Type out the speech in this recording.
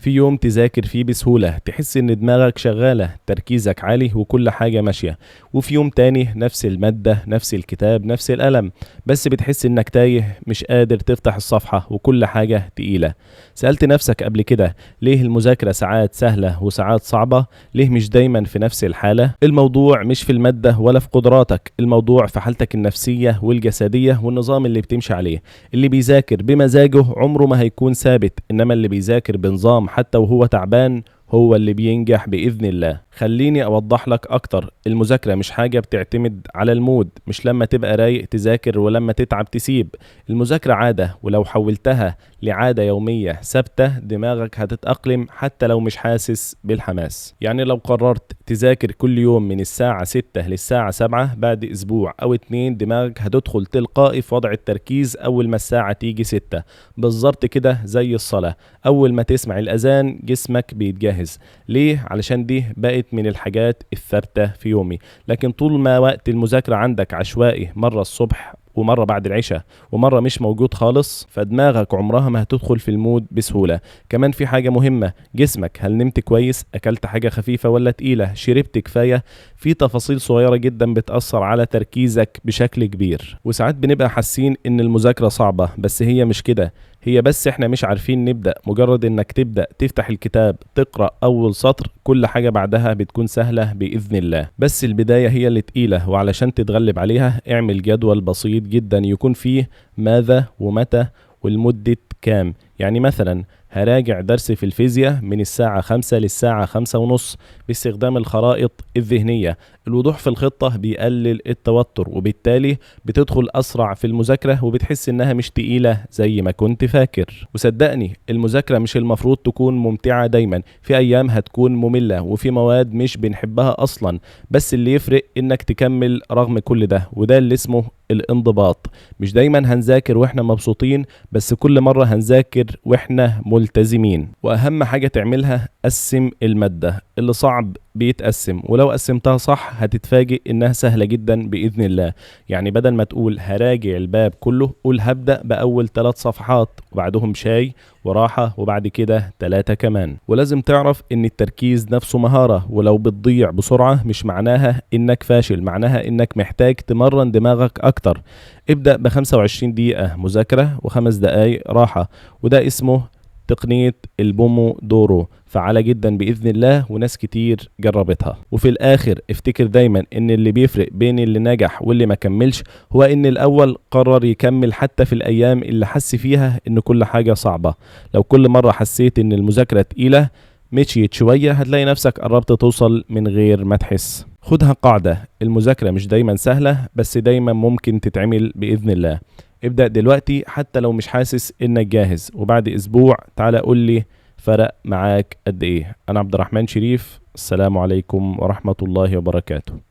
في يوم تذاكر فيه بسهولة، تحس إن دماغك شغالة، تركيزك عالي وكل حاجة ماشية. وفي يوم تاني نفس المادة، نفس الكتاب، نفس القلم، بس بتحس إنك تايه، مش قادر تفتح الصفحة وكل حاجة تقيلة. سألت نفسك قبل كده ليه المذاكرة ساعات سهلة وساعات صعبة؟ ليه مش دايما في نفس الحالة؟ الموضوع مش في المادة ولا في قدراتك، الموضوع في حالتك النفسية والجسدية والنظام اللي بتمشي عليه. اللي بيذاكر بمزاجه عمره ما هيكون ثابت، إنما اللي بيذاكر بنظام حتى وهو تعبان هو اللي بينجح بإذن الله. خليني أوضح لك أكتر، المذاكرة مش حاجة بتعتمد على ال mood، مش لما تبقى رايق تذاكر ولما تتعب تسيب. المذاكرة عادة، ولو حولتها لعادة يومية ثابتة دماغك هتتأقلم حتى لو مش حاسس بالحماس. يعني لو قررت تذاكر كل يوم من الساعة 6 للساعة 7 بعد أسبوع أو 2 دماغك هتدخل تلقائي في وضع التركيز أول ما الساعة تيجي 6 بالظبط كده، زي الصلاة، أول ما تسمع الأذان جسمك بيتجهز. ليه؟ علشان دي بقت من الحاجات الثابتة في يومي. لكن طول ما وقت المذاكرة عندك عشوائي، مرة الصبح ومرة بعد العشاء ومرة مش موجود خالص، فدماغك عمرها ما هتدخل في ال mood بسهولة. كمان في حاجة مهمة، جسمك، هل نمت كويس؟ أكلت حاجة خفيفة ولا تقيلة؟ شربت كفاية؟ في تفاصيل صغيرة جدا بتأثر على تركيزك بشكل كبير. وساعات بنبقى حاسين إن المذاكرة صعبة، بس هي مش كده، هي بس احنا مش عارفين نبدأ. مجرد انك تبدأ تفتح الكتاب تقرأ اول سطر، كل حاجة بعدها بتكون سهلة بإذن الله. بس البداية هي اللي تقيلة، وعلشان تتغلب عليها اعمل جدول بسيط جدا يكون فيه ماذا ومتى والمدة كام. يعني مثلا هراجع درس في الفيزياء من الساعة 5 للساعة 5:30 باستخدام الخرائط الذهنية. الوضوح في الخطة بيقلل التوتر، وبالتالي بتدخل أسرع في المذاكرة وبتحس إنها مش تقيلة زي ما كنت فاكر. وصدقني المذاكرة مش المفروض تكون ممتعة دايما، في أيام هتكون مملة وفي مواد مش بنحبها أصلا، بس اللي يفرق إنك تكمل رغم كل ده، وده اللي اسمه الانضباط. مش دايما هنذاكر واحنا مبسوطين، بس كل مرة هنذاكر واحنا ملتزمين. واهم حاجة تعملها قسم المادة، اللي صعب بيتقسم، ولو قسمتها صح هتتفاجئ انها سهلة جدا بإذن الله. يعني بدل ما تقول هراجع الباب كله، قول هبدأ بأول 3 صفحات وبعدهم شاي وراحة وبعد كده 3 كمان. ولازم تعرف ان التركيز نفسه مهارة، ولو بتضيع بسرعة مش معناها انك فاشل، معناها انك محتاج تمرن دماغك اكتر. ابدأ ب25 دقيقة مذاكرة و5 دقايق راحة، وده اسمه تقنية البومودورو، فعالة جدا بإذن الله وناس كتير جربتها. وفي الآخر افتكر دايما إن اللي بيفرق بين اللي نجح واللي ما كملش هو إن الأول قرر يكمل حتى في الأيام اللي حس فيها إن كل حاجة صعبة. لو كل مرة حسيت إن المذاكرة تقيلة مشيت شوية، هتلاقي نفسك قربت توصل من غير ما تحس. خدها قاعدة، المذاكرة مش دايما سهلة، بس دايما ممكن تتعمل بإذن الله. ابدأ دلوقتي حتى لو مش حاسس انك جاهز، وبعد اسبوع تعالى قول لي فرق معاك قد ايه. انا عبد الرحمن شريف، السلام عليكم ورحمة الله وبركاته.